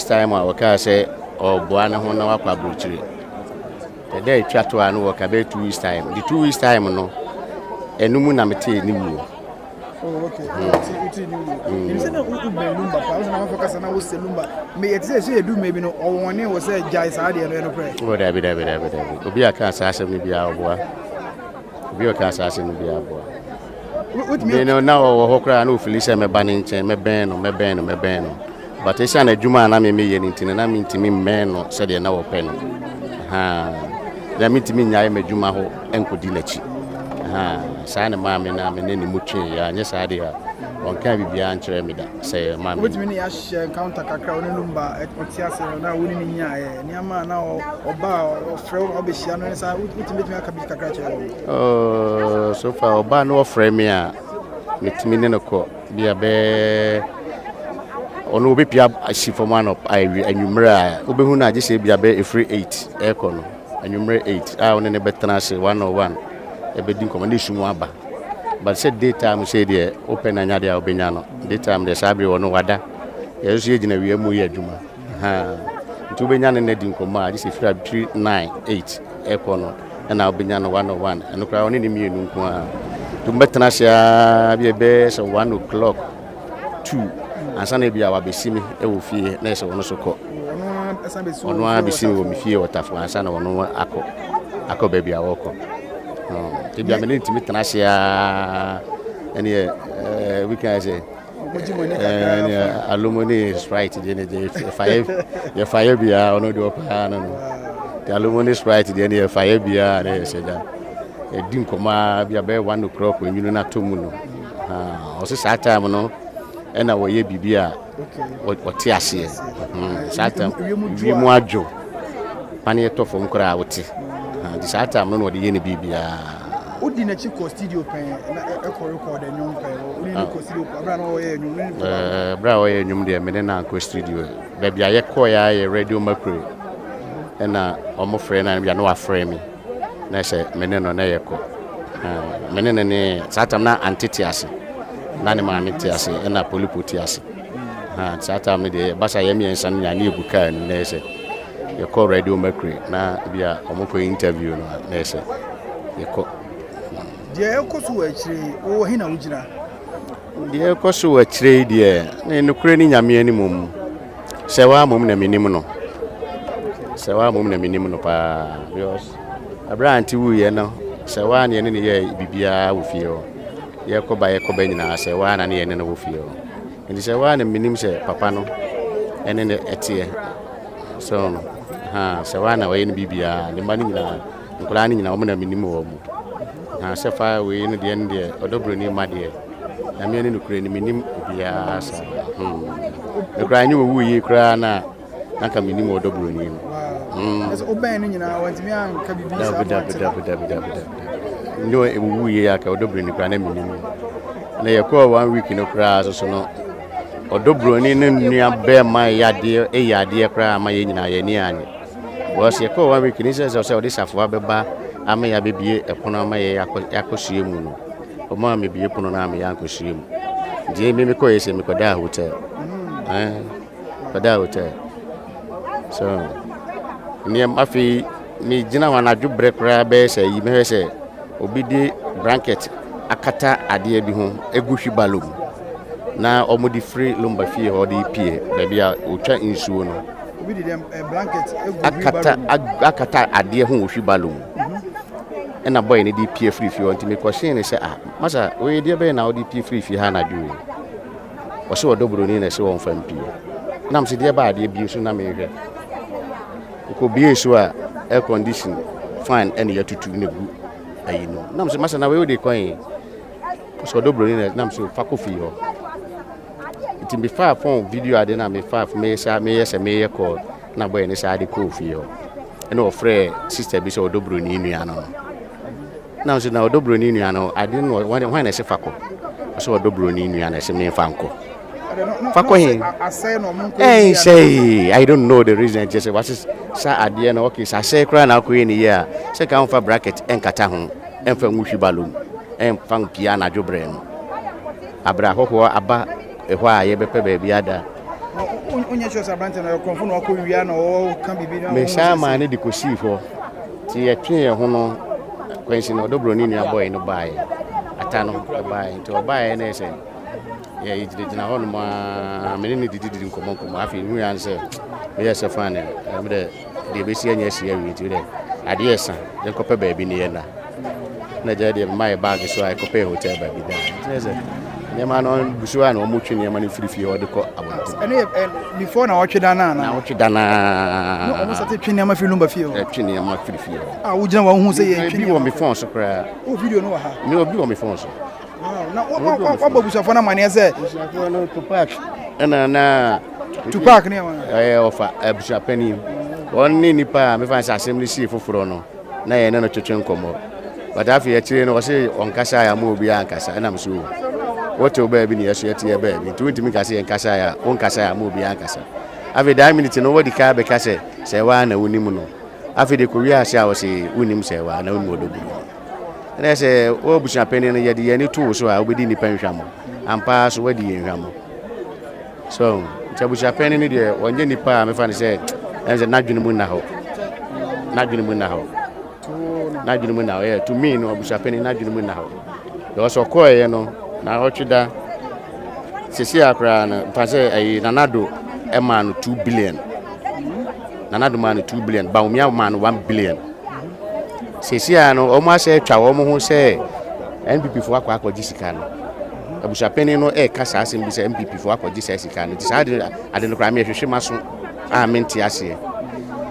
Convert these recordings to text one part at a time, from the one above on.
Last time a wɔkaa sɛ ɔboa ne ho na wakɔ aburokyire. Ɛda atwa to a no wɔka bɛyɛ 2 weeks time. The 2 weeks time no, ɛno mu na metee ne wuo. Oh, okay. Wote ne wuo. Ɛnim sɛ na wobɛn Lumba paa, wo sɛ na wafɔ kasa na wosɛ Lumba. Me yɛte sɛ ɛsɛ yɛdu mmerɛ bi no, ɔwɔne wɔ sɛ gyae saa deɛ no, ɛno korɛ? Oh, dabi, dabi, dabi, dabi. Obi a ka saa asɛm no biara ɔboa. Obi a ɔka saa asɛm no biara boa. Wotumi Me no na ɔwɔ hɔ koraa na ofili sɛ mɛba ne nkyɛn, mɛbɛn no, mɛbɛn no, mɛbɛn no. But ɛsiane adwuma a na me meyɛ no nti no, na mentumi mmɛn no sɛdeɛ na wɔpɛ no. Ha. Na mentumi nnyae m'adwuma hɔ nkɔdi n'akyi. Ha. Saa ne maa me na me ne ne mu tweeɛ. Anyɛ saa deɛ a, ɔnkaa biribiara nkyerɛ me da sɛ maa me. Wobɛtumi ne yɛahyɛ encounter kakra, wo ne Lumba ɔte ase no na wo ne ne nyaeɛ nneɛma a na ɔba a ɔfrɛ wo na wobɛhyia no ne saa, wotumi bɛtumi aka bi kakra kyerɛ wo? Oh, so far ɔbaa no ɔfrɛ me a, metumi ne no kɔ bi a bɛɛ ɔno obɛpia asi fam anɔ anwummerɛ a wobɛhu no, agye sɛ bia bɛɛ ɛfiri 8 ɛrekɔ no, anwummerɛ 8 a wone ne bɛtena ase one on one ɛbɛdi nkɔmmɔ ne sum aba. But sɛ daytime sɛ deɛ wopɛ no anya deɛ a wobɛnya no daytime deɛ, saa bere ɔno wada, yɛn nso yɛgyina wia mu yɛ adwuma. Ha. Nti wobɛnya no no adi nkɔmmɔ a, agye sɛ firi abitiri 9 8 ɛkɔ no ɛna wobɛnya no one on one. Ɛno koraa ɔne ne mmienu nko a, nti mobɛtena ase a bi ɛbɛyɛ sɛ 1 o'clock, 2 ansa na bi a wabɛsi me ɛwɔ fie na ɛsɛ ɔno so kɔ. Ɔno ara ɛsan bɛsi ɔno ara bɛsi me wɔ me fie wɔ Tafo ansa na ɔno akɔ baabi a wɔkɔ. Nti bia mene ntumi tena ase a, ɛneɛ weekend sɛ Ɔkɔgye mo ani kakra. Ɛne alomo ne Sprite deɛ ne deɛ yɛfa yɛfa yɛ biara, ɔno deɛ ɔpaa no nti alomo ne Sprite deɛ ne yɛfa yɛ biara ne yɛsɛ gya yɛdi nkɔmmɔ a bi a bɛyɛ 1 o'clock enwunu no atɔ mu no. Ah, ɔse saa time no ɛna wɔyɛ biribi a ɔte aseɛ. Saa time wiem adwo, pane yɛtɔ fam koraa wote. Ah, nti saa time no na ɔde yɛ ne biribiara. Wodi n'akyi kɔ studio pɛn na ɛkɔ record nnwom pɛn? Wone ne kɔ studio kɔ abere a na ɔyɛ nnwom, wone ne kɔ? Berɛ a ɔyɛ nnwom deɛ, mene no ankɔ studio. Baabi a yɛkɔeɛ a yɛ Radio Mercury, ɛna ɔmo frɛ no a bia na wafrɛ me na sɛ mene no na yɛkɔ. Ah, mene no ne saa tam na ante te ase na ne maame te ase ɛna Polipo te ase. Ah, saa tam no deɛ basa yɛ mmiɛnsa no nyinaa ne yɛgu kaa no na yɛ sɛ yɛkɔ Radio Mercury na bi a ɔmo kɔ interview no a na yɛ sɛ yɛkɔ. Deɛ ɛkɔ so wɔ akyire yi, wowɔ he na wogyina? Deɛ ɛkɔ so wɔ akyire yi deɛ, ne nokorɛ ne Nyame anim mu sɛ waa mmom na menim no, sɛ waa mmom na menim no paa, because ɛberɛ a ante wuyɛ no, sɛ waa ne yɛne ne yɛ biribiara wɔ fie hɔ, yɛkɔba yɛkɔba nyinaa, sɛ waa na ne yɛne no wɔ fie hɔ. Nti sɛ waa na menim sɛ papa no ɛne ne ɛteɛ so no ha, sɛ waa na ɔyɛ no biribiara, ne mma no nyinaa, nkwadaa no nyinaa, wɔn na menim wɔ mu na sɛ fa wei no deɛ no deɛ ɔdɔ buroni ma deɛ, Nyame ne nokorɛ no, menim obiara saa. Mekora nyɛ wɔwu yie koraa na anka menim ɔdɔ buroni no. Ɛsɛ wobɛn no nyinaa wantumi anka biribi saa? Dabi, dabi, dabi, dabi, dabi, dabi. Nyɛ ɛwuwu yie aka ɔdɔ buroni koraa na menim na yɛkɔɔ one week no koraa so no, ɔdɔ buroni no nua bɛrima yɛ adeɛ, ɛyɛ adeɛ koraa ama yɛn nyinaa yɛn ani anye. Because yɛkɔɔ one week ne sɛ ɔde safoa bɛba ama yɛ abɛbie ɛpono ama yɛ yɛakɔsua mu no, ɔmo a mebie pono no a meyɛ ankɔsua mu. Nti me mekɔɛ sɛ mekɔdaa hotel, kɔdaa hotel so nneɛma. Afei megyina hɔ anadwo berɛ koraa bɛyɛ sɛ yi, mɛhwɛ sɛ obi de blanket akata adeɛ bi ho egu wheelbarrow mu na ɔmo de firi Lumba fie hɔ de pie baabi a otwa nsuo no. Obi de dɛm blanket egu akata wheelbarrow mu? Akata adeɛ ho wɔ wheelbarrow mu ɛna bɔyɛ no de pie firi fie hɔ. Nti mekɔhyee ne sɛ, "Ah, masa, wei deɛ bɛyɛ na wode pie firi fie ha anadwo yi?" Ɔsɛ ɔdɔ buroni na ɛsɛ wɔmfa mpie. Nam sɛ deɛ ba adeɛ bie so na mehwɛ nkɔbie so a, air condition fan ɛne yɛatutu na gu ayi no. Nam sɛ, "Masa, na wei wode kwan?" Sɛ ɔdɔ buroni na. Nam sɛ fa kɔ fie hɔ. Nti mefaa phone video ade na mefaa meyɛ sɛ meyɛ sɛ meyɛ call na bɔyɛ ne saa de kɔɔ fie hɔ, ɛna ɔfrɛ sister bi sɛ ɔdɔ buroni nua no. Na nso na ɔdɔ buroni nua no ade no hwan na ɛsɛ fa kɔ? Ɔsɛ ɔdɔ buroni nua na ɛsɛ memfa nkɔ. Fa kɔ he? Ɛnsɛe. I don't know the reason kyɛ sɛ wase sa adeɛ no. Okay, sɛ asɛe koraa na akɔyɛ ne yie a, sɛ ka womfa blanket ɛnkata ho, ɛmfa ngu wheelbarrow mu, ɛmfa mpia anadwo berɛ no aberɛ ahɔhoɔ aba ɛhɔ a yɛbɛpɛ baabi ada. Wonyɛ sure sɛ aberanteɛ no ɔyɛ korɔmfo na wakɔ wia na ɔka biribi na Mesan maa no de kɔsii hɔ. Nti yɛtwee yɛn ho no, kwansi no ɔdɔ buroni nua bɔe no baeɛ. Ata no baeɛ. Nti ɔbaeɛ no yɛ sɛ yɛgyinagyina hɔ nom a me ne no didididi nkɔmmɔ nkɔmmɔ. Afei mehu ya sɛ meyɛ sɛ fine, ɛm dɛ deɛ ɛbɛsi anya asi awie nti dɛ adeɛ ɛsa yɛnkɔpɛ baabi ne yɛnna. Na gya deɛ mema yɛ baage so a yɛkɔpɛ hotel baabi da. Nti sɛ nneɛma no gu so a na wɔtwe nneɛma no firi fie hɔ de kɔ abɔnten. Ɛno yɛ before na wɔtwe da no ana? Na wɔtwe da no. Na wɔn sate twe nneɛma firi Lumba fie hɔ. Ɛtwe nneɛma firi fie hɔ. A wogyina wɔn ho sɛ yɛntwe nneɛma. Bi wɔ me phone so koraa. O video no wɔ ha. Me obi wɔ me phone so. Wow. Na wɔbɔ abusuafoɔ no amaneɛ sɛ. Abusuafoɔ no Tupac ɛna na. Tupac ne wɔn. Ɛyɛ ɔfa abusuapanin. Wɔn ne nipa a mefa sɛ asɛm no sii foforɔ no. Na yɛne no twetwe nkɔmmɔ. But afei akyire no ɔse ɔnkasa a ama obiara ankasa ɛna me so o wote wo baabi ne yɛso yɛte yɛ baabi nti wontumi nka sɛ yɛnkasa a wonkasa a ama obiara ankasa. Afei daa minute no wadi kan bɛka sɛ sɛ waa na wonim no. Afei de kɔwie ase a ɔse wonim sɛ waa na wonim ɔdɔ buru. Ɛna sɛ wo abusuapanin no yɛde yɛn ani to wo so a wobɛdi nnipa nhwamɔ. Ampa ara so woadi yɛn hwammɔ. So nti abusuapanin no deɛ ɔnyɛ nipa a mefa no sɛ ɛn sɛ n'adwene mu nna hɔ. N'adwene mu nna hɔ. N'adwene mu nna hɔ. Yeah, to me no abusuapanin n'adwene mu nna hɔ. Because ɔkɔɔeɛ no na ɔtwe da sisi a koraa no mfa sɛ ɛyi Nana Addo ɛmaa no 2 billion. Nana Addo maa no 2 billion. Bawumia maa no 1 billion. Sisi a no wɔn asɛ atwa wɔn ho sɛ NPP foɔ akɔ akɔgye sika no. Abusuapanin no ɛreka saa asɛm bi sɛ NPP foɔ akɔgye saa sika no. Nti saa ade no koraa mehwehwɛ m'aso a mente aseɛ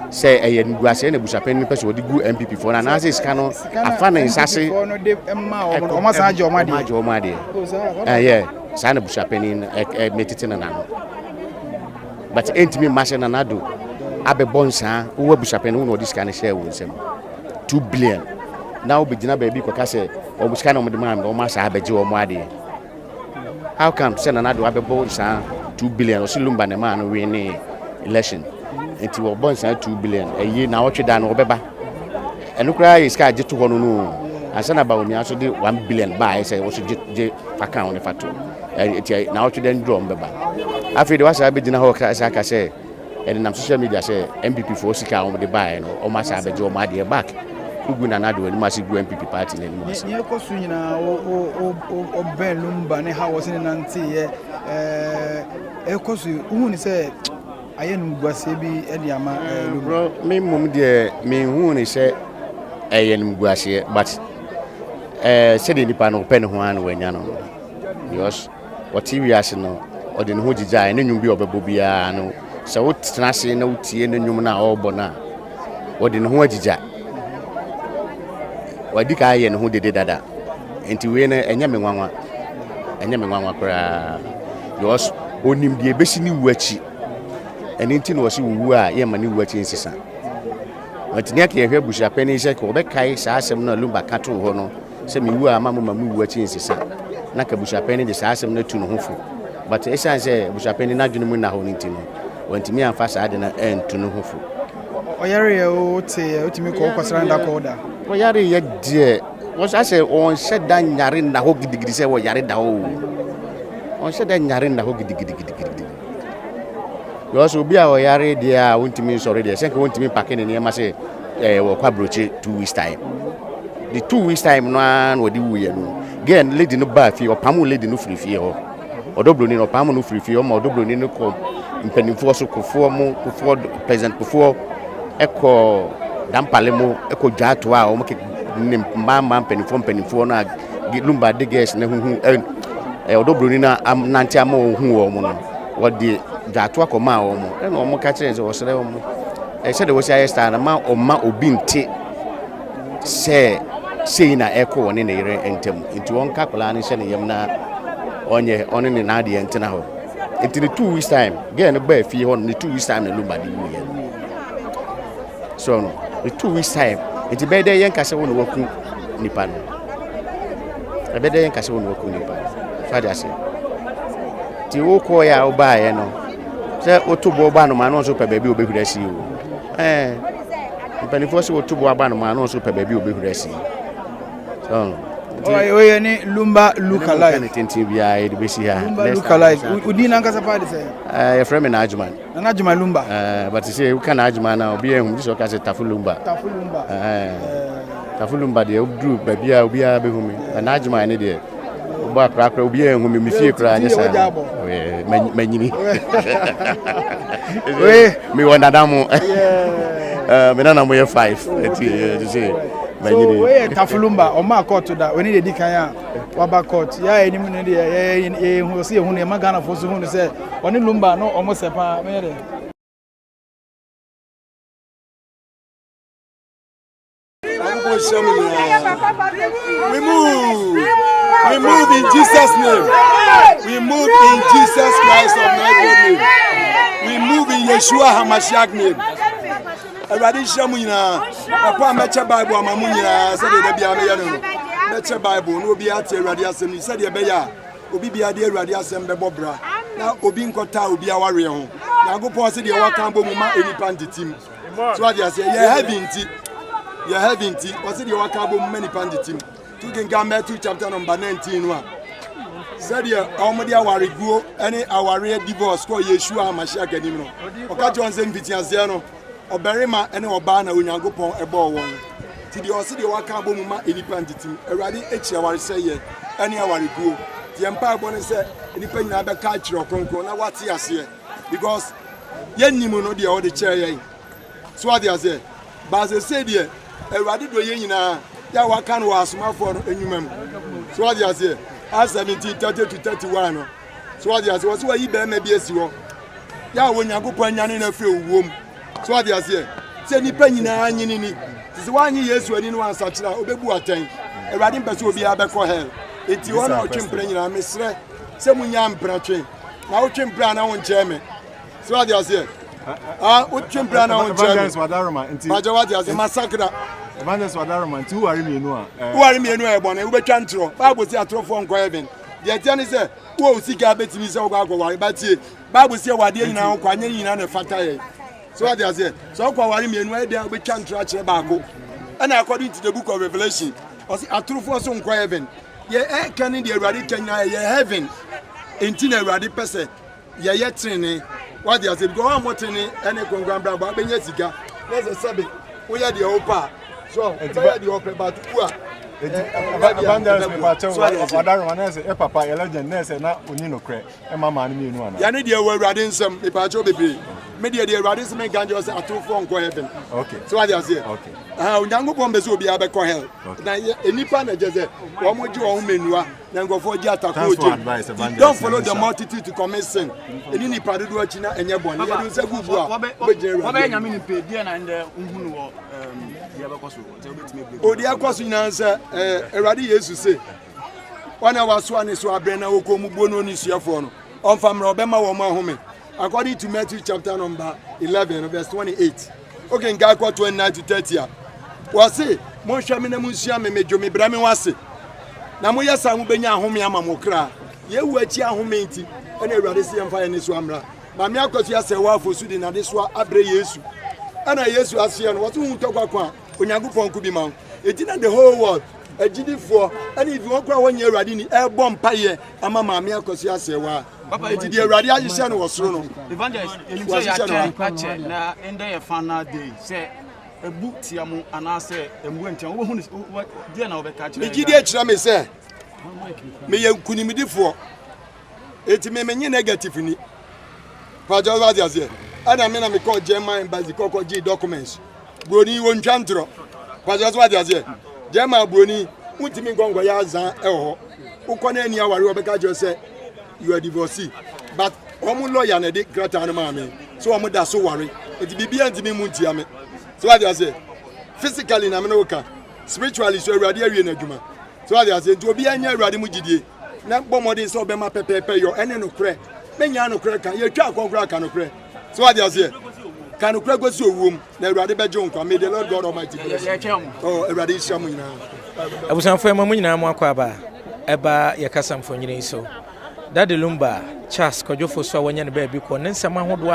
sɛ ɛyɛ nguaseɛ na abusuapanin no pɛ sɛ wɔde gu NPP foɔ no anaasɛ sika no afa ne nsa se wɔn asan agye wɔn adeɛ. Agye wɔn adeɛ. Ɛyɛ saa na abusuapanin no ɛ metete no n'ano. But ɛntumi mma sɛ Nana Addo abɛbɔ nsaa wowɔ abusuapanin wo na ɔde sika no hyɛɛ wo nsam 2 billion na wobɛgyina baabi kɔka sɛ wɔn sika na wɔde maa me wɔn asa abɛgye wɔn adeɛ. How come sɛ Nana Addo abɛbɔ nsaa 2 billion? Ɔsi Lumba ne maa no win ne election nti wɔbɔ nsaa 2 billion ɛyi na ɔtwe da no wɔbɛba. Ɛno koraa yɛ sika agye to hɔ no ansa na Bawumia nso de 1 billion baa sɛ wɔso gye gye fa ka ho ne fa to nti na ɔtwe da nduro wɔn bɛba. Afei de wasa abɛgyina hɔ ka sɛ aka sɛ ɛnenam social media sɛ NPP foɔ sika a wɔde baeɛ no wɔn asa abɛgye wɔn adeɛ back. Wogu Nana Addo anim ase, gu NPP party n'anim ase. Nea ɛkɔ so nyinaa ɔbɛn Lumba ne ha wɔ sɛ ne nanteeɛ ɛkɔ so, wohu ne sɛ ayɛ no nguaseɛ bi de ama Lumba? Bro, me mmom deɛ menhuu ne sɛ ɛyɛ no nguaseɛ, but sɛdeɛ nipa no ɔpɛ ne ho ara na wanya no, because ɔte wiase no ɔde ne ho gyigyae. Ne nnwom bi a ɔbɛbɔ biara no, sɛ wotena ase na wotie ne nnwom no a ɔrebɔ no a, wɔde ne ho agyigya. Wadi ka ayɛ ne ho dede dada, nti wei no ɛnyɛ me nwanwa, ɛnyɛ me nwanwa koraa, because onim deɛ ebesi ne wu akyi. Ɛno nti na ɔsi wuwu a yɛmma ne wu akyi nsesa. Nti ne aka yɛhwɛ abusuapanin sɛ wɔbɛkae saa asɛm no a Lumba ka too hɔ no sɛ mewu a ma mo ma mo wu akyi nsesa, na ka abusuapanin de saa asɛm no atu ne ho fo. But ɛsiane sɛ abusuapanin n'adwene mu nna hɔ no nti no, wantumi amfa saa de no antu ne ho fo. Ɔyareɛ o te wotumi kɔ wokɔsra no da kɔ da? Ɔyareɛ deɛ, wɔsɛ sɛ ɔnhyɛ da nyare nna hɔ gidigidi sɛ wɔyare da hɔ o. Ɔnhyɛ da nyare nna hɔ gidigidigidi, because obi a ɔyare deɛ a wontumi nsɔre deɛ, sɛ nka wontumi mpake ne nneɛma sɛ wɔkɔ aburokyi 2 weeks time. The 2 weeks time no ara na wɔde wuyɛ no. Girl lady no baa fie, ɔpam lady no firi fie hɔ. Ɔdɔ buroni no ɔpam no firi fie ɔma ɔdɔ buroni no kɔ mpanimfoɔ so, Kofoɔ mu, Kofoɔ, President Kofoɔ ɛkɔ dampale mu ɛkɔ dwa ato a wɔn ne mmaa mmaa mpanimfoɔ no a Lumba de girls na huhu ɛ ɔdɔ buroni no nante ama wɔn hu wɔn no, wɔde dwa ato akɔma wɔn. Ɛna wɔn ka kyerɛ sɛ wɔsrɛ wɔn sɛdeɛ wɔsi ayɛ star na ma ɔma obi nte sɛ sei na ɛkɔ wɔ ne ne yere ntam, nti wɔn ka akwadaa no hyɛ ne yam na ɔnyɛ ɔne ne n'adeɛ ntena hɔ. Nti ne 2 weeks time girl no baa fie hɔ no, ne 2 weeks time na Lumba de wuyɛ no so no, ne 2 weeks time. Nti bɛyɛ dɛ yɛn kasa wɔ na waku nipa no, ɛbɛyɛ dɛ yɛn kasa wɔ na waku nipa no so ade ase. Nti wokɔɔ yɛ a wobaayɛ no sɛ woto boɔ ba no ma no nso pɛ baabi a wobɛhuri asi o. Mpanimfoɔ sɛ woto boɔ aba no ma no nso pɛ baabi a wobɛhuri asi so. Oyɛ ne Lumba look alike. Ne tenten biara yɛde bɛsi ha. Lumba look alike. Wodin nankasa paa de sɛ? Yɛfrɛ me Naadwoman. Nana Adwoman Lumba. But sɛ woka Naadwoman no a obi ahu gye sɛ ɔka sɛ Tafo Lumba. Tafo Lumba. Tafo Lumba deɛ woduru baabi a obiara bɛhu me. Naadwoman ne deɛ wobɔ akorakora obiara ahu me me fie koraa nyɛ saa. Manyini. Mewɔ nana mo. Me nana mo yɛ 5. Ɛti sɛ manyini. So wei yɛ Tafo Lumba ɔmaa kɔɔto da wei ne deɛ di kan a waba court yɛ a anim no deɛ yɛhu ɔsɛ yɛhu no yɛma Ghanafoɔ so hu no sɛ ɔne Lumba no ɔmo sɛ paa meyɛ dɛ. We move. We move in Jesus' name. We move in Jesus Christ of Nazareth name. We move in Yeshua HaMashiach name. Awurade nhyira mu nyinaa. Ɛkɔ a mɛkyɛ Bible ama mu nyinaa sɛdeɛ da biara meyɛ no no. Mɛkyɛ Bible na obiara te Awurade asɛm ni sɛdeɛ ɛbɛyɛ a obi biara de Awurade asɛm bɛbɔ bra na obi nkɔtaa obi awareɛ ho. Nyankopɔn sɛ deɛ waka abɔ mu ma nnipa ntetim. So ate aseɛ yɛ heavy nti yɛ heavy nti ɔsɛ deɛ waka abɔ mu ma nnipa ntetim. To kenkan Matthew chapter number 19 no a sɛdeɛ wɔde awareguo ne awareɛ divorce kɔ Yeshua Hamashiach anim no ɔka kyerɛ wɔn sɛ mfitiaseɛ no ɔbarima ne ɔbaa na Onyankopɔn ɛbɔɔ wɔn nti deɛ ɔse deɛ waka abɔ mu ma nnipa ntetim. Awurade akyi awaresɛeɛ ne awareguo nti yɛn mpaebɔ ne sɛ nnipa nyinaa bɛka akyerɛ ɔkronkron na wate aseɛ because yɛnnim no deɛ ɔde kyerɛ yɛn. So ate aseɛ? Ba sese deɛ Awurade dɔ yɛn nyinaa yɛ a waka no wɔ asomafoɔ no nnwuma mu. So ate aseɛ? Acts 17 30 to 31 no. So ate aseɛ? Wɔsɛ wɔayi bɛrima bi asi hɔ yɛ a Onyankopɔn anyane no afiri owuo mu. So ate aseɛ? Sɛ nnipa nyinaa nyini ni. Te sɛ woanye Yesu ani no ansakyera a, wobɛbu atɛn. Awurade mpɛ sɛ obiara bɛkɔ hell. Enti wɔn a wɔtwe mpena nyinaa mesrɛ sɛ munya mpena twe. Na wotwe mpena a na wonkyɛn me. So ate aseɛ? Ah, wotwe mpira na wonkyɛn Evangelist Wadaroma nti. Bàjẹ́ wate aseɛ masakra. Evangelist Wadaroma nti woware mmienu a. Eh. Woware mmienu a ɛbɔne wobɛtwa ntorɔ. Bible sɛ atorofoɔ nkɔ heaven. Deɛ ɛteɛ ne sɛ wowɔ sika bɛtumi sɛ wokɔ akɔware ba tie. Bible sɛ wɔ adeɛ nyinaa ho kɔ anyɛ ne nyinaa na ɛfata yɛn. So wate aseɛ? Sɛ wokɔ aware mmienu a ɛdeɛ wobɛtwa ntorɔ akyerɛ baako. Ɛna according to the book of Revelation ɔse atorofoɔ so nkɔ heaven. Deɛ ɛka ne deɛ Awurade ka nyinaa ɛyɛ heaven. Enti na Awurade pɛ sɛ yɛyɛ trenee wate ase because wɔn a wɔtene ɛne kronkron abrabɔ abɛnya sika na sɛ sɛbe woyɛ deɛ wopɛ a so wobɛyɛ deɛ ɔpɛ but wu a evangelist mepakyɛ ɔdaroma na ɛsɛ ɛ papa yɛ legend na ɛsɛ na ɔni nokorɛ ɛma maa no mmienu ana yɛne deɛ wɔ awurade nsɛm mepakyɛ bebree me deɛ deɛ awurade sɛ menka nkyerɛ sɛ atorofoɔ nkɔ heaven so wate aseɛ onyankopɔn bɛ sɛ obiara bɛkɔ hell na nnipa na kyɛ sɛ wɔn gye wɔn ho mmenua Na nkurɔfoɔ gye atako ogye. Don't follow the multitude to commit sin. Ɛni nipa dodoɔ akyi na ɛnyɛ bɔne. Yɛde nsa gu bu a wobɛgyina awurade. Wɔbɛyɛ nyame nipa deɛ na ndɛ wohunu wɔ deɛ bɛkɔ so sɛ wobɛtumi abiri. Odi ɛkɔ so nyinaa sɛ awurade Yesu se wɔn a wasoa ne so abrɛ na wɔkɔ mu buo no ne suafoɔ no ɔmfa mmerɛ ɔbɛma wɔn ahome. According to Matthew chapter number 11 verse 28. Okay, nka kɔ 29 to 30 a. Wɔse monhwɛ me na monsua me medwo me brɛ me ho ase. Na moyɛ saa mobɛnya ahome ama mo kra. Yɛwu akyi ahome nti ɛna Awurade se yɛmfa yɛn nnesoa mmra. Maame Akwasu asɛ wɔ afo so de n'adesoa abrɛ Yesu. Ɛna Yesu aseɛ no wɔse wohu tɔkwa ko a Onyankopɔn ko bi ma wo. Enti na the whole world agyidifoɔ ɛne even wɔn koraa wɔnyɛ Awurade ni ɛrebɔ mpaeɛ ama Maame Akwasu asɛ wɔ a. Enti deɛ Awurade ahyehyɛ no wɔ soro no Evangelist, yɛnim sɛ wɔahyehyɛ no yɛatwɛn ha. akyɛ na ndɛ yɛ final day sɛ ebu tia mo anaasɛ emu ntia mo wobɛhu ne deɛ na wɔbɛka kyerɛ Me gyidie kyerɛ me sɛ meyɛ nkunimdifoɔ eti me menye negative ni pàtó wá ti aseɛ ɛna me na mekɔ German embassy kɔkɔ gye documents buroni wɔntwa ntorɔ pàtó wá ti aseɛ German buroni wontumi nkɔ nkɔyɛ azan ɛwɔ hɔ wokɔ na ani aware wɔbɛka kyerɛ sɛ you are divorcee but wɔn lawyer na ɛde krataa no maa me so wɔn da so ware eti biribiara ntumi mu ntia me so wá ti aseɛ physically na me ne wo ka spiritually so awurade awie n'adwuma so wate aseɛ nti obiara nyɛ awurade mu gyidie na bɔ mmɔden sɛ ɔbɛma pɛpɛɛpɛ yɔ ɛne nokorɛ mɛnya nokorɛ ka yɛtwa akɔn koraa ka nokorɛ so wate aseɛ ka nokorɛ kɔsi owuo mu na awurade bɛgye wo nkwa. May the Lord God Almighty bless you. Oh, awurade nhyira mo nyinaa. Abusuafoɔ ɛma mo nyinaa mo akɔ aba ɛba yɛ kasa mfonini yi so. Daddy Lumba, Charles Kwadwo Fosu a wanya ne baabi kɔ ne nsɛm ahodoɔ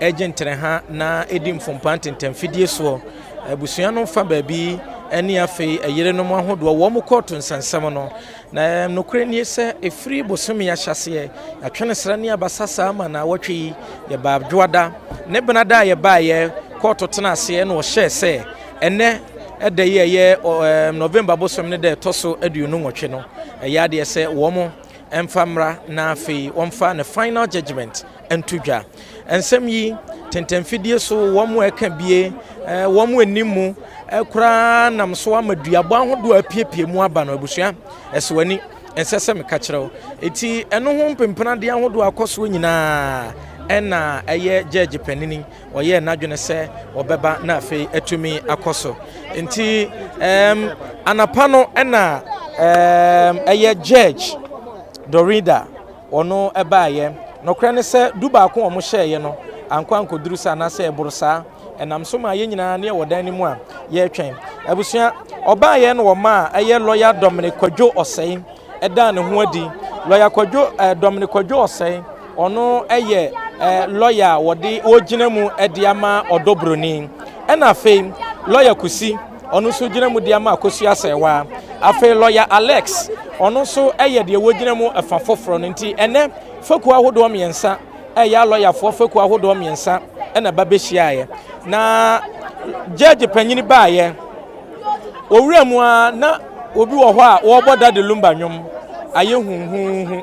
a ɛgye ntereha na ɛdi mfompa ntentamfidie soɔ. Abusua no fa baabi ne afei ɛyerenom ahodoɔ wɔn kɔɔto nsɛnsɛm no. Na nokorɛ nie sɛ ɛfiri bosome ahyɛaseɛ yɛatwe no sra ne abasa saa ma naawɔtwe yi yɛbaa Dwoada ne Benada a yɛbaeɛ kɔɔto tena aseɛ na ɔhyɛɛ sɛ ɛnɛ ɛda yi a ɛyɛ November bosome ne da ɛtɔ so 28 no ɛyɛ adeɛ sɛ wɔn mfa mmra na afei wɔmfa ne final judgement nto dwa. Nsɛm yi tentɛnfidie so wɔn a ɛka bie wɔn anim mu koraa nam so ama duabɔ ahodoɔ a apiepie mu aba no abusua ɛso ani ɛnsɛ sɛ meka kyerɛ wo. Eti ɛno ho mpempenadeɛ ahodoɔ akɔ soɔ nyinaa ɛna ɛyɛ gyɛɛgye panini ɔyɛɛ n'adwene sɛ ɔbɛba na afei atumi akɔ so. Nti anapa no ɛna ɛyɛ judge Dorida ɔno ɛbaayɛ. Nokorɛ ne sɛ 11 a wɔhyɛeɛ no ankɔ ankɔduru saa anaasɛ ɛboro saa. Ɛnam so ma yɛn nyinaa ne ɛwɔ dan no mu a yɛretwɛn. Abusua ɔbaayɛ no wɔma a ɛyɛ lawyer Dominic Kwadwo Ɔsɛe ɛdaa ne ho adi. Lawyer Kwadwo Dominic Kwadwo Ɔsɛe ɔno ɛyɛ lawyer a wɔde wɔgyina mu ɛde ama Ɔdɔ Broni. Ɛna afei lawyer Kusi ɔno nso gyina mu de ama Akosua Asɛwa. Afei lawyer Alex ɔno nso ɛyɛ deɛ wɔgyina mu ɛfa foforɔ no. Nti ɛnɛ fakuo ahodoɔ mmiɛnsa ɛyɛ alɔyafoɔ fakuo ahodoɔ mmiɛnsa ɛna ba bɛhyiaeɛ. Na judge panyin baayɛ owura mu a na obi wɔ hɔ a wɔrebɔ Daddy Lumba nnwom ayɛ huhuhu.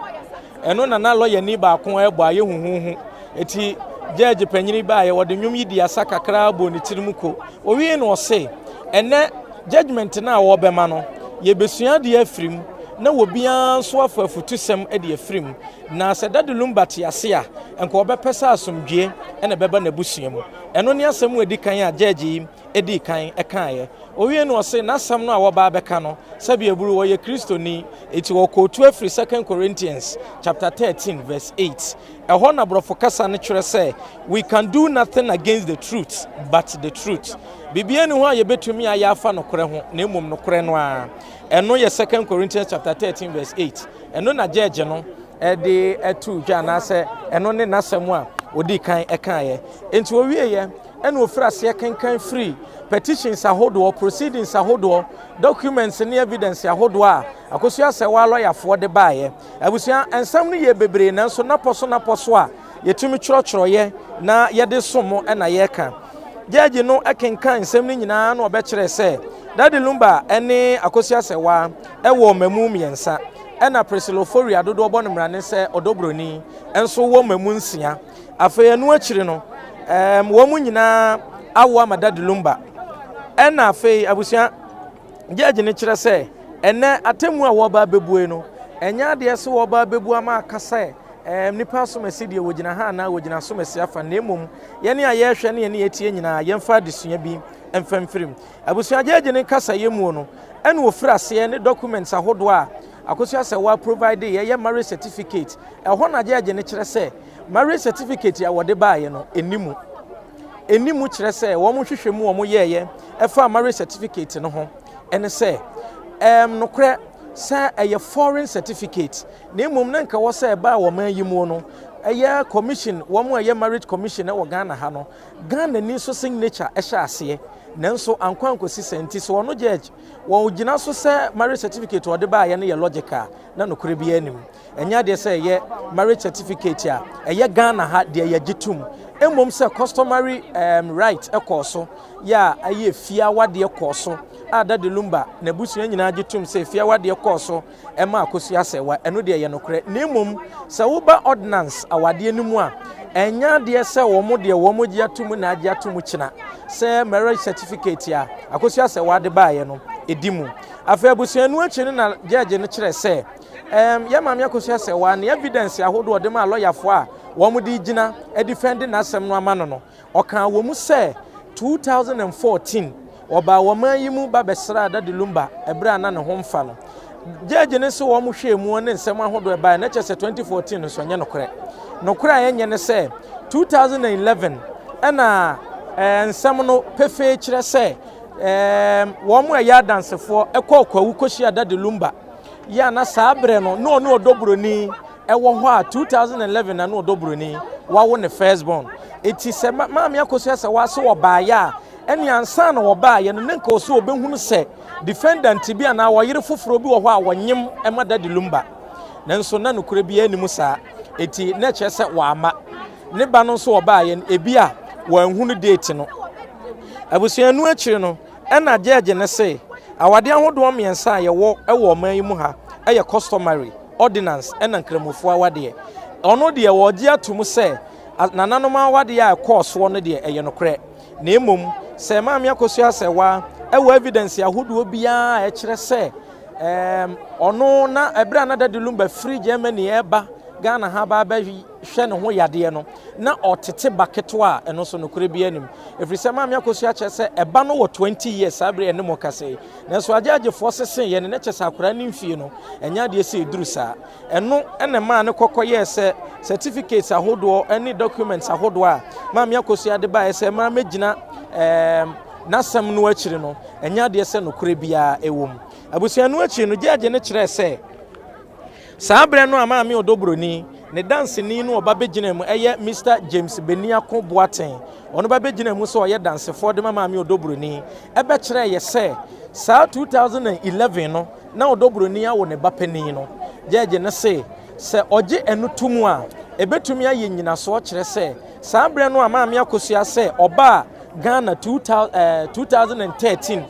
Ɛno na na lɔyani baako ɛrebɔ ayɛ huhuhu. Eti judge panyin baayɛ wɔde nnwom yi di asa kakra bɔ ne tirim ko. Owie na ɔse ɛnɛ judgement no a wɔbɛma no yɛbɛsua adeɛ afiri mu na obiara nso afa afutusɛm de afiri mu. Na sɛ Daddy Lumba te ase a nka ɔbɛpɛ sɛ asomdwie ɛna ɛbɛba n'abusua mu. Ɛno ne asɛm a ɛdi kan a judge yi edi kan ɛkaeɛ. Owie no ɔse n'asɛm no a wɔba abɛka no sɛbi eburu wɔyɛ Kristoni eti wɔkɔɔtu afiri 2 Corinthians chapter 13 verse 8. Ɛhɔ na borɔfo kasa no kyerɛ sɛ we can do nothing against the truth but the truth. Biribiara ni hɔ a yɛbɛtumi ayɛ afa nokorɛ ho na mmom nokorɛ no ara. Ɛno yɛ 2 Corinthians chapter 13 verse 8. Ɛno na judge no ɛde ɛto dwa anaasɛ ɛno ne n'asɛm a odi kan ɛkaeɛ. Nti owieɛ ɛna ofiri aseɛ kenkan firi petitions ahodoɔ, proceedings ahodoɔ, documents ne evidence ahodoɔ a Akosua Asɛwa lɔyafoɔ de baeɛ. Abusua nsɛm no yɛ bebree nanso napɔ so napɔ so a yɛtumi twerɛtwerɛeɛ na yɛde som ɛna yɛreka. Judge no kenkan nsɛm no nyinaa na ɔbɛkyerɛ sɛ Daddy Lumba ne Akosua Asɛwa ɛwɔ mmamu mmiɛnsa ɛna Priscilla Ofori dodoɔ bɔ no mmara ne sɛ Ɔdɔ Broni nso wɔ mmamu 6. Afei ɛno akyiri no wɔn mu nyinaa awo ama Daddy Lumba. Ɛna afei abusua judge no kyerɛ sɛ ɛnɛ atemmu a wɔba abɛbue no ɛnyɛ adeɛ sɛ wɔba abɛbu ama aka sɛ nipa asomasi deɛ wɔgyina ha anaa wɔgyina asomasi afa, na mmom yɛne a yɛrehwɛ ne yɛne yɛtie nyinaa yɛmfa adesua bi mfa mfirim. Abusua judge no kasa yɛ muo no ɛna ofiri aseɛ ne documents ahodoɔ a Akosua Asɛwa provide yɛyɛ marriage certificate. Ɛhɔ na judge no kyerɛ sɛ marriage certificate a wɔde baeɛ no ɛni mu kyerɛ sɛ wɔn hwehwɛ mu wɔn yɛɛyɛ ɛfa marriage certificate no ho ɛne sɛ nokorɛ sɛ ɛyɛ foreign certificate na mmom na nka wɔ sɛ ɛbaa wɔn ayi mu no ɛyɛ commission wɔn a ɛyɛ marriage commission ɛwɔ Ghana ha no Ghana ni nso signature ɛhyɛ aseɛ nanso ankɔ ankɔsi sɛ nti sɛ ɔno judge wɔn gyina so sɛ marriage certificate ɔde baeɛ no yɛ logical na nokorɛ biara anim. Ɛnyɛ adeɛ sɛ ɛyɛ marriage certificate a ɛyɛ Ghana ha deɛ yɛgye tom mmom sɛ customary right ɛkɔɔ so yɛ a ɛyɛ fie awadeɛ kɔɔ so a Daddy Lumba n'abusua nyinaa gye tom sɛ fie awadeɛ kɔɔ so ɛma Akosua Asɛwa ɛno deɛ ɛyɛ nokorɛ. Na mmom sɛ woba ordinance awadeɛ no mu a ɛnyɛ adeɛ sɛ wɔn deɛ wɔn gye atom na agye atom kyena sɛ marriage certificate a Akosua Asɛwa de baeɛ no ɛdi mu. Afei abusua no akyi no na judge no kyerɛ sɛ yɛ maame Akosua Asɛwa ne evidence ahodoɔ ɔde maa lɔyafoɔ a wɔn de gyina defend n'asɛm no ama no no ɔkaa wɔ mu sɛ 2014 ɔbaa wɔn yi mu ba bɛsraa Daddy Lumba ɛberɛ a na ne ho mfa no. Judge no sɛ wɔn hwɛɛ mu ne nsɛm ahodoɔ ɛbaeɛ na kyerɛ sɛ 2014 nso ɛnyɛ nokorɛ. Nokorɛ a ɛnyɛ ne sɛ 2011 ɛna nsɛm no pefee kyerɛ sɛ wɔn a ɛyɛ adansefoɔ ɛkɔɔ Kwawu kɔhyia Daddy Lumba yɛ a na saa berɛ no na ɔne Ɔdɔ Broni ɛwɔ hɔ a 2011 na na Ɔdɔ Broni wawo ne first born. Eti sɛ maame Akosua Asɛwa sɛ ɔbaeɛ a Ɛne ansa na wɔbaeɛ no, na nka ɔsɛ ɔbɛhunu sɛ defendant bi anaa ɔyere foforɔ bi wɔ hɔ a wɔnyem ma Daddy Lumba. Nanso na nokorɛ biara nni mu saa. Enti na ɛkyerɛ sɛ wamma. Ne ba no nso ɔbaeɛ no, ebi a wanhunu date no. Abusua no akyiri no, ɛna gyɛɛgye no se, awadeɛ ahodoɔ mmiɛnsa a yɛwɔ wɔ ɔman yi mu ha yɛ customary, ordinance ɛna nkramofoɔ awadeɛ. Ɔno deɛ wɔgye ato mu sɛ nananom awadeɛ a ɛkɔɔ soɔ no deɛ ɛyɛ nokorɛ. Na mmom sɛ Maame Akosua Asɛwa ɛwɔ evidence ahodoɔ biara a ɛkyerɛ sɛ ɔno na ɛberɛ a na Daddy Lumba firi Germany ɛreba Ghana ha ba abɛhwɛ ne ho yadeɛ no, na ɔtete ba ketewa a ɛno nso nokorɛ biara nim. Ɛfiri sɛ Maame Akosua kyerɛ sɛ ɛba no wɔ 20 years saa berɛ yɛne mo kasa yi. Nanso agyaagyefoɔ seseeɛ no na kyerɛ sɛ akwadaa no mfie no ɛnyɛ adeɛ sɛ ɛduru saa. Ɛno na ɛmaa no kɔkɔ yɛɛ sɛ certificates ahodoɔ ne documents ahodoɔ a Maame Akosua de baeɛ sɛ mmra mɛgyina ɛɛm n'asɛm no akyiri no, ɛnyɛ adeɛ sɛ nokorɛ biara ɛwɔ mu. Abusua no akyiri no, gyɛɛgye no kyerɛɛ sɛ saa berɛ no a Maame Ɔdɔ Buroni, ne danseni no ɔba bɛgyina mu ɛyɛ Mister James Beniako Boateng, ɔno ba bɛgyina mu sɛ ɔyɛ dansefoɔ de ma Maame Ɔdɔ Buroni, ɛbɛkyerɛɛ yɛ sɛ saa 2011 no na Ɔdɔ Buroni awo ne ba panin no. Gyɛɛgye no se sɛ ɔgye ɛno to mu a, ɛbɛtumi ayɛ nnyinasoɔ kyerɛ sɛ saa berɛ no a Maame Akosua sɛ ɔbaa Ghana 2013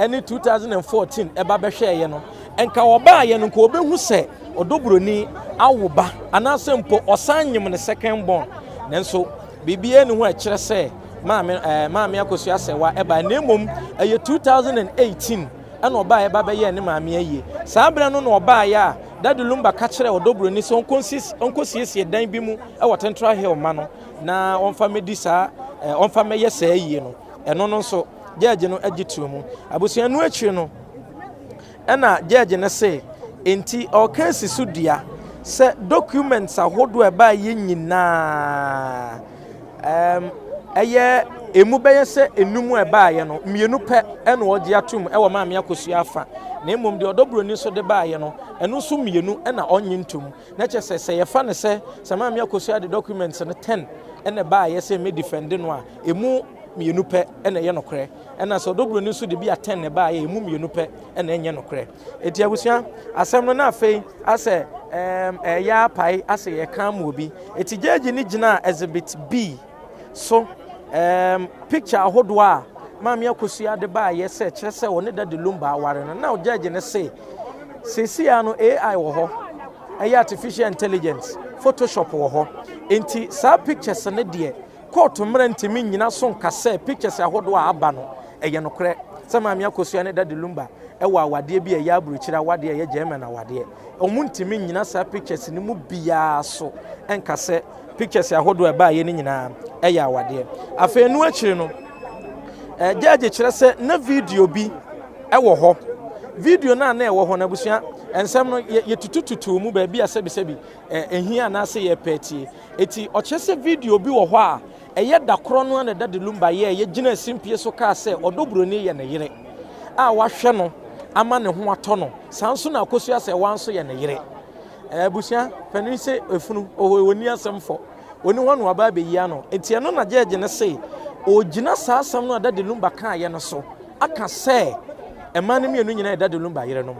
ne 2014 ɛba bɛhwɛeɛ no, nka ɔbaeɛ no nka ɔbɛhu sɛ Ɔdɔ Buroni awo ba anaasɛ mpo ɔsan nyem ne second born. Nanso biribiara nni ho a ɛkyerɛ sɛ Maame, Maame Akosua Asɛwa ɛbaeɛ, na mmom ɛyɛ 2018 ɛna ɔbaeɛ ba bɛyɛɛ ne maame ayie. Saa berɛ no na ɔbaeɛ a Daddy Lumba ka kyerɛɛ Ɔdɔ Buroni sɛ ɔnkɔsiesie dan bi mu wɔ Tentra Hill ma no na ɔmfa mmɛdi saa, ɔmfa mmɛyɛ saa ayie no. Ɛno no nso, gyɛɛgye no gye too mu. Abusua no akyiri no, ɛna gyɛɛgye no se, enti ɔreka asi so dua sɛ documents ahodoɔ a ɛbaeɛ nyinaa, ɛɛm, ɛyɛ emu bɛyɛ sɛ enum a ɛbaeɛ no, mmienu pɛ ɛna ɔgye atom ɛwɔ Maame Akosua afa. Na mmom deɛ Ɔdɔ Buroni nso de baeɛ no, ɛno nso mmienu ɛna ɔnnye ntom. Na kyerɛ sɛ, sɛ yɛfa no sɛ, sɛ Maame Akosua de documents no 10 ɛna ɛbaeɛ sɛ ɛmɛ defend no a, emu mmienu pɛ na ɛyɛ nokorɛ, ɛna sɛ ɔdɔ buroni nso de bi atɛn na ɛbaeɛ emu mmienu pɛ na ɛnyɛ nokorɛ. Eti abusua, asɛm no na afei asɛ ɛɛm ɛyɛ apae asɛ yɛka ama obi. Eti gyɛɛgye no gyinaa exhibit B so ɛɛm picture ahodoɔ a Maame Akosua de baeɛ sɛ kyerɛ sɛ ɔne Daddy Lumba aware no, na gyɛɛgye no se seesei ara no AI wɔ hɔ, ɛyɛ artificial intelligence, photoshop wɔ hɔ, enti saa pictures no deɛ Kɔɔto mmara ntumi nnyina so nka sɛ pictures ahodoɔ a aba no ɛyɛ nokorɛ sɛ Maame Akosua ne Daddy Lumba wɔ awadeɛ bi a ɛyɛ aburokyire awadeɛ a ɛyɛ German awadeɛ. Wɔn ntumi nnyina saa pictures no mu biara so nka sɛ pictures ahodoɔ a ɛbaeɛ no nyinaa ɛyɛ awadeɛ. Afei ɛno akyiri no, judge kyerɛ sɛ na video bi ɛwɔ hɔ. Video no a na ɛwɔ hɔ no abusua nsɛm no yɛtutututu mu baabi a sɛbisɛbi ɛhia anaasɛ yɛpɛ atie. Enti ɔkyerɛ sɛ video bi wɔ hɔ a ɛyɛ da korɔ no ara na Daddy Lumba yɛɛ gyinaa simpie so kaa sɛ Ɔdɔ Buroni yɛ ne yere a wahwɛ no ama ne ho atɔ no, saa nso na Akosua Serwaa nso yɛ ne yere. Abusua panin se efunu oho ɔnni asɛm fɔ, ɔni hɔ na waba abɛyi ano. Enti ɛno na gyɛɛgye no se ɔgyina saa asɛm no a Daddy Lumba kaeɛ no so aka sɛ mmaa no mmienu nyinaa yɛ Daddy Lumba yerenom.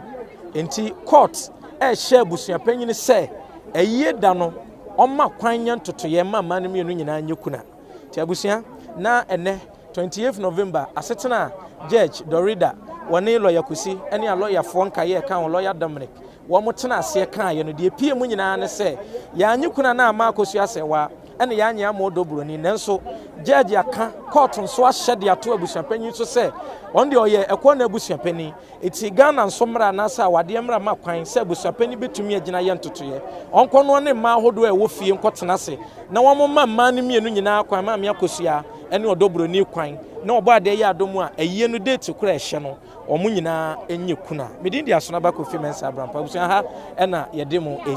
Enti court ɛrehyɛ abusua panyin sɛ ayie da no ɔmma kwan nyɛ ntotoeɛ mma mmaa no mmienu nyinaa nyɛ kuna. Nti abusua, na ɛnɛ 28 November asetena a Judge Dorida wɔne Lɔya Kusi ne alɔyafoɔ nkaeɛ ɛka ho Lɔya Dominic wɔn tena aseɛ kaeɛ no deɛ epie mu nyinaa ne sɛ yɛanye kuna no amma Akosua Asɛwa ɛna yɛanye amma Ɔdɔ Buroni, nanso Judge aka kɔɔto nso ahyɛ de ato abusuapanyin so sɛ ɔno deɛ ɔyɛ ɛkɔɔ no abusuapanyin. Enti Ghana nso mmara anaasɛ awadeɛ mmara ma kwan sɛ abusuapanin bɛtumi agyina ayɛ ntotoeɛ. Ɔnkɔ no ɔne mmaa ahodoɔ a ɛwɔ fie nkɔtena ase na wɔmma mmaa no mmienu nyinaa kwan, Maame Akosua ne Ɔdɔ Buroni kwan, na ɔbɔ adeɛ yɛ adom a, ayie no date korɔ a ɛhyɛ no, wɔn nyinaa nyɛ kuna. Me din de Asonaba Kofi Mensah Abrampah. Abusua ha na yɛde mo resi.